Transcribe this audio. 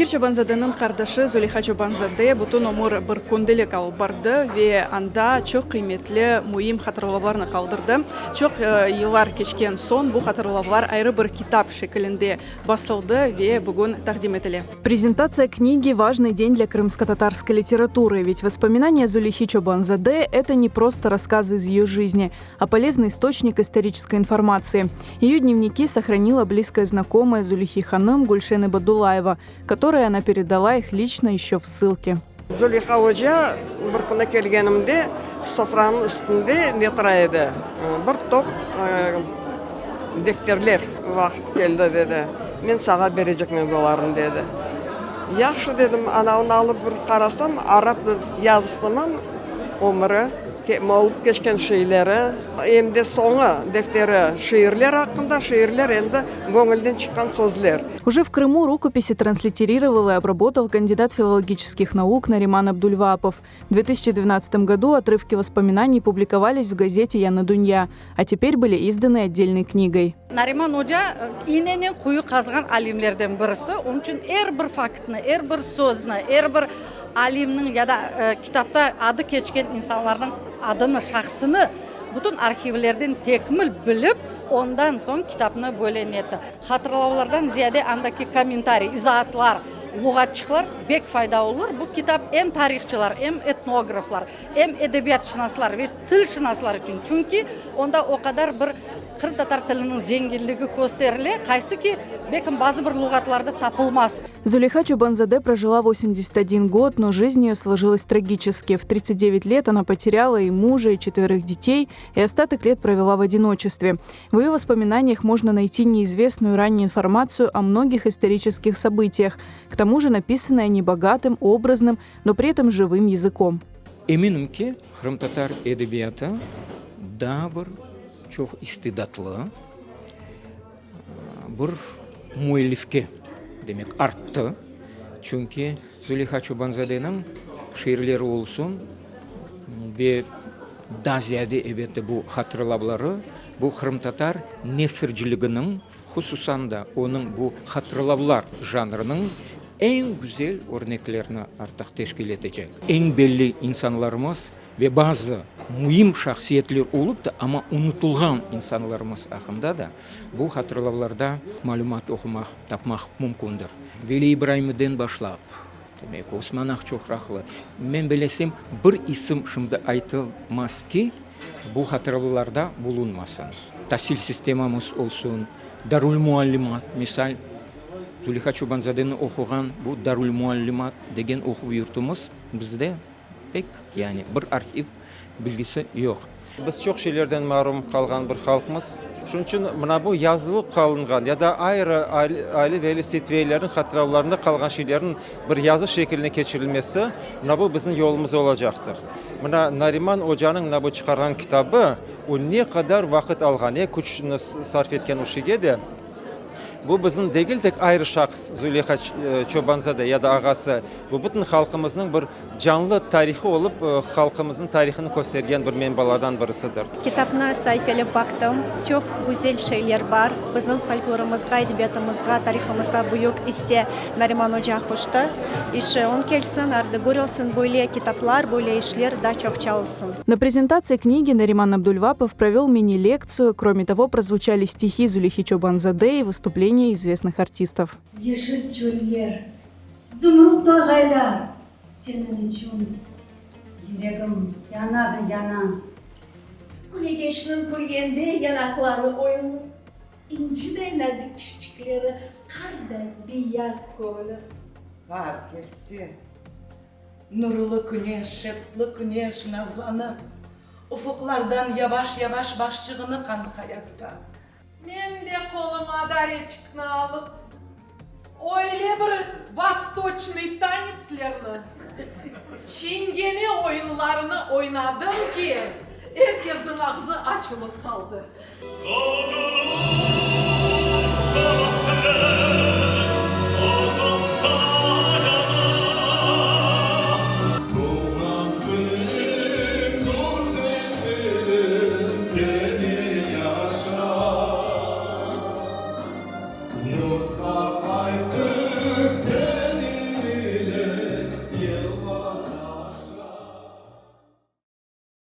Çobanzadeniñ qardaşı Züleyha Çobanzade bütün ömür bir kündelik alıp bardı ve anda çoq qıymetli, müim hatırlavlarnı qaldırdı. Çoq yıllar keçken soñ bu hatırlavlar ayrı bir kitap şekilinde basıldı ve bugün taqdim etile. Prezentatsiya knigi, важный день для крымско-татарской литературы, ведь воспоминания Зулейхи Çobanzade, это не просто рассказы из ее жизни, а полезный источник исторической информации. Ее дневники сохранила близкая знакомая Зулейхи hanım Гульшен Ибадуллаева, которой она передала их лично еще в ссылке. Zuleyha oca bir künü kelgenimde sofranıñ üstünde ne tura edi? Bir top defterler. Vaqıt keldi, dedi. Men saña berecekmen bularnı, dedi. Yahşı, dedim. Ana, onı alıp bir qarasam, arap yazısınıñ ömüri. Olıp keçken şeyleri, em de soñu defteri şiirler aqqında, şiirler endi göñülden çıqqan sözler. Уже в Крыму рукописи транслитерировал и обработал кандидат филологических наук Нариман Абдульваапов. В 2012 году отрывки воспоминаний публиковались в газете Яны Дунья, а теперь были изданы отдельной книгой. Nariman oca iynenen quyu qazğan alimlerden birisi, onıñ içün er bir faktnı, er bir sözni, er bir alimniñ ya da kitapta adı keçken insanlarnıñ adını, şahsını bütün arhivlerden tekmil bilip, ondan soñ kitapnı böyle netti. Hatırlavlardan ziyade andaki kommentariy, izaatlar, luğatçıqlar bek fayda olur. Bu kitap em tarihçılar, em etnograflar, em edebiyatşınaslar ve tilşınaslar içün, çünki onda o qadar bir qırımtatar tiliniñ zenginligi kösterile, qaysı ki, belkim, bazı bir luğatlarda tapılmaz. Zuleyha Çobanzade прожила 81 год, но жизнь ее сложилась трагически. В 39 лет она потеряла и мужа, и четверых детей, и остаток лет провела в одиночестве. В ее воспоминаниях можно найти неизвестную ранее информацию о многих исторических событиях, к тому же написанные они богатым, образным, но при этом живым языком. Eminim ki, qırımtatar edebiyatı daa bir çoq istidatlı bir müellifke, demek, arttı. Çünki Züleyha Çobanzadeniñ şiirleri olsun ve daa ziyade, elbette, bu hatırlavları, bu qırımtatar nesirciliginiñ, hususan da onıñ bu hatırlavlar janrınıñ eñ güzel örneklerini artıq teşkil etecek. Eñ belli insanlarımız ve bazı müim şahsiyetler olıp da, amma unutılğan insanlarımız aqqında da bu hatırlavlarda malümat oqumaq, tapmaq mümkündir. Veli İbraimiden başlap, demek, Osman Aqçoqraqlı, men bilesem, bir isim şimdi aytılmaz ki, bu hatırlavlarda bulunmasın. Tasil sistemamız olsun, darülmuallimat, misal, Züleyha Çobanzadeni oquğan bu darülmuallimat degen oquv yurtumız bizde pek, yani bir arhiv bilgisi yoq. Biz çoq şeylerden marum qalğan bir halqmız. Şunıñ içün mına bu yazılıp qalınğan ya da ayrı Ali Veli Seytveylerniñ hatıravlarında qalğan şeylerniñ bir yazı şekiline keçirilmesi, mına bu bizim yolumız olacaqtır. Mına Nariman ocanıñ mına bu çıqarğan kitabı, o ne qadar vaqıt alğan, ne küçni sarf etken o şeyge de, Bu bizim degil tek ayrı şahs Züleyha Çobanzade ya da ağası, bu bütün halqımıznıñ bir canlı tarihı olıp, halqımıznıñ tarihını köstergen bir menbalardan birisidir. Kitapnı saifelep baqtım, çoq güzel şeyler bar. Bizim folklorımızğa, edebiyatımızğa, tarihımızğa büyük isse Nariman oca qoştı. İşi oñ kelsin, ardı gür olsun, böyle kitaplar, böyle işler daa çoqça olsun. На презентации книги Нариман Абдульвапов провел мини-лекцию, кроме того, прозвучали стихи Зулейхи Чобанзаде и выступления известных артистов. Yeşil çöller, zümrüt toğaylar seniñ içün yüregim yana da yana. Külegeçniñ külgende yanaqları oyulı, İnciday nazik tişçikleri qarday beyaz körünir. Baar kelse, Nurlı küneş, şevqlı küneş nazlanıp, ufuqlardan yavaş-yavaş başçığını qanqayatsa. Men de qolıma dareçikni alıp, öyle bir vostoçnıy tanetslerni, çingene oyunlarını oynadım ki, er kesniñ ağzı açılıp qaldı.